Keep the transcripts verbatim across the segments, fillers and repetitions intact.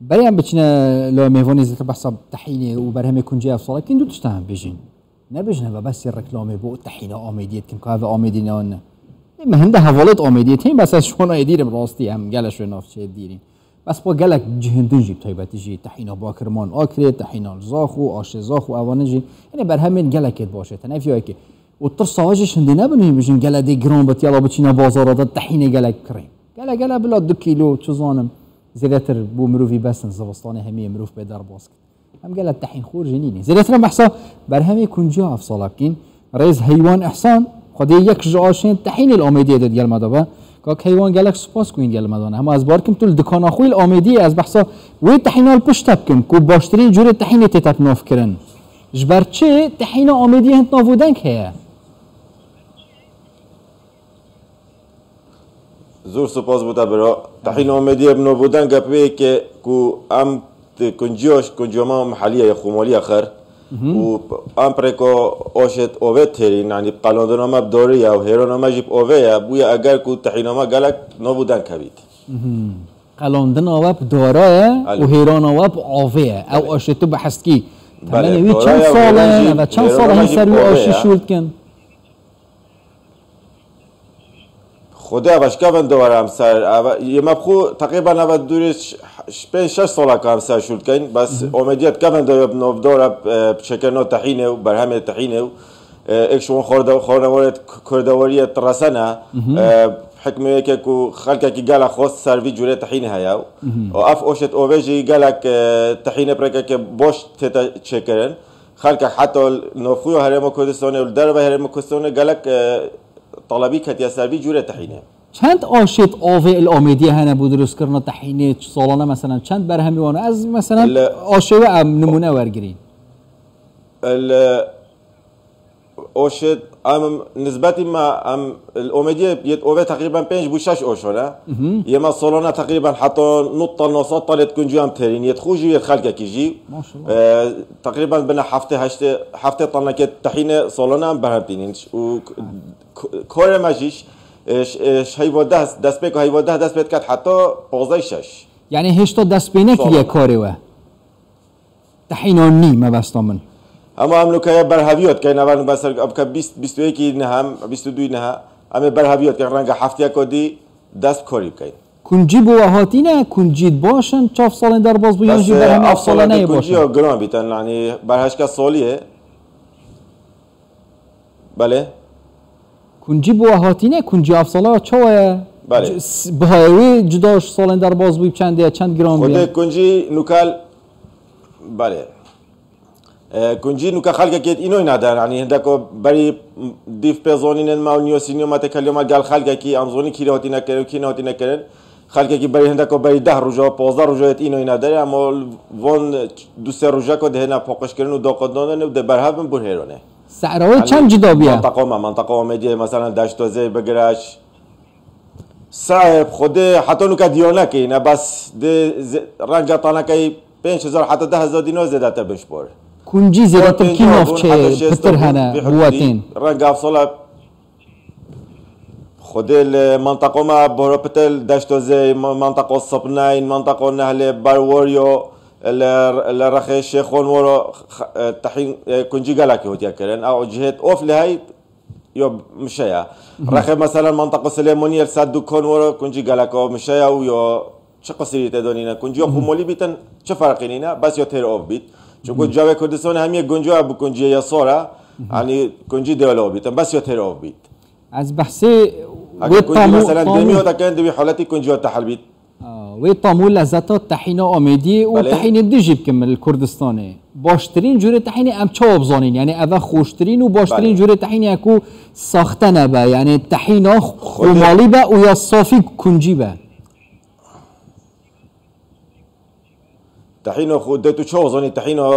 Berê em biçine li mêvanê zêdetir behsa tehînê û berhemê kuncê ev sala kîn du tişta em bêjin. Nebêjin eve besê reklamê bo tehîna Amêdiyê dikim ka eve Amêdî ne ne. Ê, me hinde hevalêt Amêdiyê tên bes ez şona êdîrim rastî em gele şo navçeyê dîrîn. Bes bo gelek cihên din jî bi taybetî jî tehîna Bakirman Akrê, tehîna Zaxo, Aşê Zaxo evane jî. Ene berhemên gelekê baş e. Teneviyayekê. Û tirsa we jî şindê nebin, hîn bijin gele dê giran bit, yala biçîne bazara de tehînê gelek kirîn. Gele, gele bila du kîlo, çi zanim, zêdetir bo mirovî bes in, zivistanê hemiyê mirov pê derbas kir. Em gele tehînxor jî nînê. Zêdetir em behsa berhemê kunciya ev sala bikîn. Rêz Heywan Ihsan, Xwedê yek ji aşên tehînê li Amêdiyê de digel me de be. Kak Heywan, gelek spas ku hîn gel me de ne. Hema ez bar kim tu li dikana xwe li Amêdiyê, ez behsa wê tehîna li pişt te bikim ku baştirîn curê tehînê tê te bi nav kirin. Ji ber çi tehîna Amêdiyê hind nav û deng heye? Zor spas bo te bira. Tehîna Amêdiyê bi nav û deng e, pê yekê ku em di kunciya, kunciya me meheliye ye, xomaliye xer. Û em pirêka aşê di ovê têrîn, yanî qelandina me bi dorê ye û hêrana me jî bi ovê ye. Bûye eger ku tehîna me gelek nav û deng hebît. Qelandina we bi dora ye û Elê. hêrana we bi avê ye. Ew Belê. aşê tu behs dikî. Belê, Temenê wî dora çend ye û sal hêran e? jî, Eve çend hêrana sal e me hîn jî ser bi wî avê aşî ye. şûl dikin? Xwedê eva şika vendo were em ser. Eva, yê me bi xwe teqrîben eva dûrê ş-, ş-, pênc şeş sala ka em ser şûl dikeyn. Bes Omediya dike vendo ye bi novdora, e, bi çêkirina tehînê û berhemê tehînê û, e, êk ji wan xwarde-, xwarnewarê k-, kurdewariyê diresene. E, hikmê yekê ku xelkekî gelek xwest ser vî curê tehînê heye. Û ev oşet ovê jî gelek, e, tehînê pirêkeke baş tête çêkirin. Xelkek heta li navxweya Herêma Kurdistanê û li derve Herêma Kurdistanê gelek, e, talebî ketiye ser vî cûrê tehînê. Çend aşêt avê li Amêdiyê hene bo dirustkirina tehînê? Salane, meselen, çend berhemî wan? Ez, meselen, Li aşê we em nimûne wergirîn. Li aşêt, em nizbetî me, em li Amêdiyê yê ovê teqrîben pênc bo şeş aşan e. Yê me salane teqrîben heta nod tan, nod sed tan yê kuncî em têrîn, yê xwe jî, yê xelkekî jî. Maşallah. E, teqrîben bine heftê, heştê, heftê tanekê tehînê salane em berhem tînîn. Û k-, k-, karê me jî, e, ş-, e, ş-, heyva deh, destpêka heyva deh dest pê diket heta pazdeh şeş. Yanî hêşta dest pê nekiriye Salane. karê we? Tehîna nî mebesta min. Hema em nûke ye berheviya dikeyn, eva nû beser, ev ke bîst, bîst û yekî niha, bîst û duyî niha. Em ê berheviya dikeyn, renga heftiyeka dî dest karî bikeyn. Kuncî bo we hatîne, kuncî baş in, çav salên derbas bû yan Bes, jî e, berhemê ev sala salane de yê baş kuncî in? ya giran bîtin, yanî berheşka saliyê. Belê. Kuncî bo we hatîne, kuncî ev sala çawa ye? Belê. C-, s-, bihayê wê cida ji salên derbas bûyî çend e, çend giran bûye? Xwedê kuncî nûke, belê. E, kuncî nûke xelkekê di înoy nade, yanî hindeko berî dîv pê zonînên me û niyosîniyo me têkeliyo me gel xelkekî, em zonî kî re hatîne kirin û kî nehatîne kirin. Xelkekî berî hindeko berî deh roja, pazdeh roja yê di înoyî nederê, ema li van du sê rojeko dihêne paqijkirin û daqetdandin û dê berhev bin bûr hêranê. Se'ra wê Yanî çend cida bûye? Manteqa me, manteqa Amêdiyê, meselen Deştozê bigire. Sehb, Xwedê heta nûke diyar nekirîne, bes dê ze-, renga tanekeyî pênc hezar heta deh hezar dînar zêdetir bin ji por. Kuncî zêdetir kî navçeyê pitir hene bi we tên? Renga ev sala Xwedê li manteqo me Bohropitel, Deşto Zey, ma-, manteqo Sipneyn, manteqo Nehlê, Berworiyo, li, li Rexê Şêxon woro, x-, e, tehîn, e, kuncî gelekî hotiye kirin. Ew cihêt of li hey yo mişe ye. Mhm. Rexê meselen manteqo Silêmoniyê li ser dûkon woro kuncî geleko mişe ye û yo çi qisirî tê donîne. Kunciyo Mhm. xumolî bîtin çi ferqî nîne, bes yo têr of bît. Çunku Mhm. cavê Kurdistanê hemiyê gunciyo bi kunciye ya sor e, Mhm. yanî kuncî dêlo bîtin, bes yo têr of bît. Ez behsê Heke wê kuncî tam û, mesela tam û demîyo te kirin, di wî haletî kunciyo te helbît. A, wê tam û lezeta tehîna Amêdiyê û Belê. tehînê dijî bikim li Kurdistanê. Baştirîn cûrê tehînê em çawa bizanîn? Yanî eve xweştirîn û baştirîn Belê. cûrê tehînê ye ku saxte nebe. Yanî tehîna Xwedê. xwemalî be û ya safî kuncî be. Tehîna xwe dê tu çawa zanî, tehîna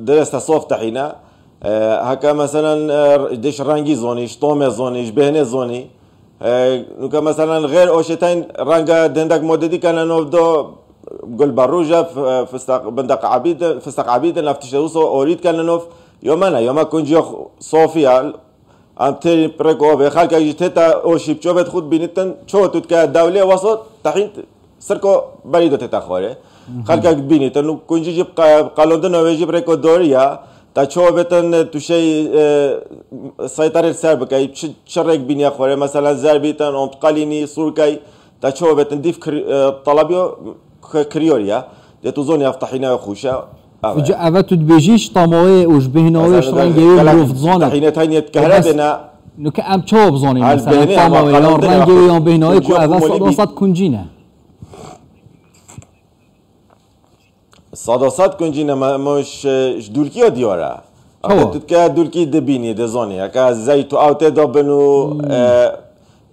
direste saf tehîne. E, heke meselen, e, dê ji rengî zanî, ji tamê zanî, ji bêhnê zanî. E, nuke meselen xêr oşeteyn renga dendek modedî kene nov do gul berûje, f-, e, fistaq, bindaq ebîd, fistaq ebîd, neftiş de wisa orîd kene nov. Yo me ne, yo me kunciya xwe safî ye. Em têrî pirêk ovê, xelkek jî tête oşî bi çavê xwe dibînitin, çawa tu dike dewlê wesa tehîn Sirko berî de tête xwarê. Xelkek dibînîtin û kuncî jî bi qe-, bi qelondina wê jî bi rêko dorî ya. Te çawa bêtin tu şey, e, seytarê li ser bikey, çi, çi rêk bîniye xwarê, mesela zer bîtin, ontqelînî, sûrkey, te çawa bêtin dîv kir-, e, talabiyo k-, kiriyoriya. Dê tu zonî ev tehîne xûşe. Ev e. Ji eve tu dibêjî ji tamawê û ji bêhnawê ji rengê wê mirov dizane. Tehîne teyniyê dikehre bêne. Nuke em çawa bizanîn, mesela, tamawê yan rengê wê yan bêhnawê ku eve sada sed kuncî ne. Sada sed kuncî ne, me, me ji, ji dûrkiya diyar e. Çawa? Ewle tu dike dûrkî dibînî, dizanî. Heke zeyt û ew tê de bin û, e,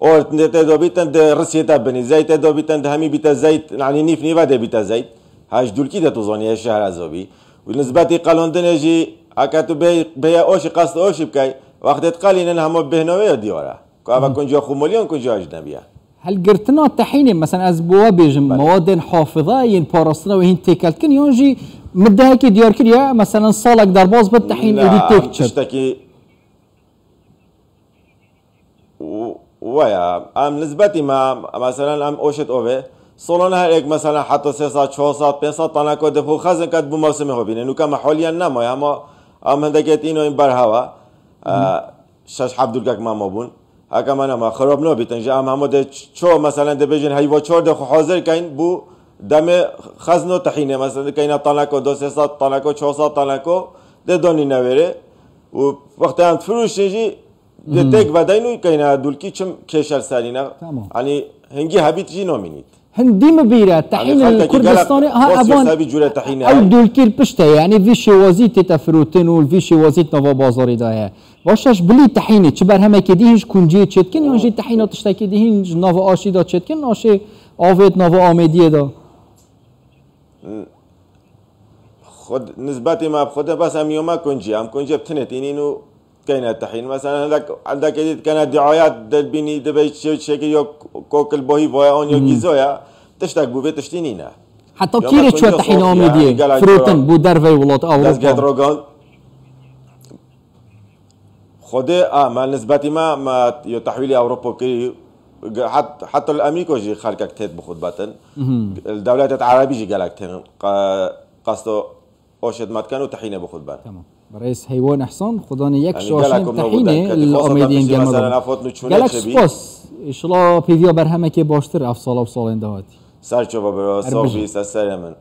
ort tê de bîtin, di risiyê te binî. Zeyt tê de bîtin, di hemî bîte zeyt, yanî nîv nîve de bîte zeyt. Ha ji dûrkî de tu zanî, şehra zobî. Û nisbetî qelondinê jî, heke tu bê-, bêye oşî, qest oşî bikey, wextê diqelînin hema bêhnawê ya diyar e. Ku eva kunciya xumolî yan kunciya ecnebî ye. Helgirtina tehînê, mesela ez bo we bêjim, mewadên hafiza yên parastina wê hîn têkel dikin, yan jî middehekê diyar kiriye, mesela salek derbas bi tehîn êdî têk çi? Tiştekî w-, we ya. Em nisbetî me, mesela em oşet ove, solane her êk mesela heta sê sed, çar sed, pênc sed tane ku dibû xezin ket bû mewsimê xwe bîne. Nûke me haliyen nemaye, hema em hindekê tînoyên berhewa. E, şeş heft dûrkek me mabûn. Heke me nema xirab nabîtin. Ji em hemû dê ç-, ço, meselen, dibêjin heyva çar dê xwe hazir keyn, bû demê xezno tehînê, meselen, dikeyne taneko, du sê sed taneko, çar sed taneko, dê donîne wêrê. Û wextê em difiroşin jî, dê têk vedeyn û keyne dûlkî çim kêşer serîne. Tamam. Yanî hingî hebît jî nomînît. Hindî min bîr e, tehîn li Kurdistanê, ha, evan, ev dûlkî li pişt e, yanî vî şêwazî tête firotin û li vî şêwazî di nava bazarê de ye. Baş e, ji bilî tehînê çi berhemekê dî hîn ji kunciyê çêdikin, yan jî tehîna tiştekê dî hîn ji nava aşî de çêdikin, aşê avêt nava Amêdiyê de? Xwe, nisbetê me bi xwe de bes em yoma kuncî, em kuncê bi tinê tînîn û keyne tehîn. Mesela hindek, hindekê dî dikene diayet dilbînî, dibe çi-, çekî yok kokil bohî voya an yok gîzo ya. Tiştek bû vê tiştî nîne. Heta kîrê çûye tehîn Amêdiyê firotin bû dervey welat Ewropa? Dezget rogan. Xwedê, a, me nisbetî me, me yo tehwîlî Ewropa kirî, ge-, het-, heta li Amerîka jî xelkek têt bi xwe dibetin. Li dewletêt Erebî jî gelek tên qe-, qesto oşet me dikin û tehînê bi xwe diben. Tamam. Birêz Heywan Ehsan, xudanê yek ji aşên tehînê li Amêdiyên germe. Gelek spas. Înşallah pêviya berhemekê baştir ev sala û salên dahatî. Ser çava bira, sağ bî, ser serê min.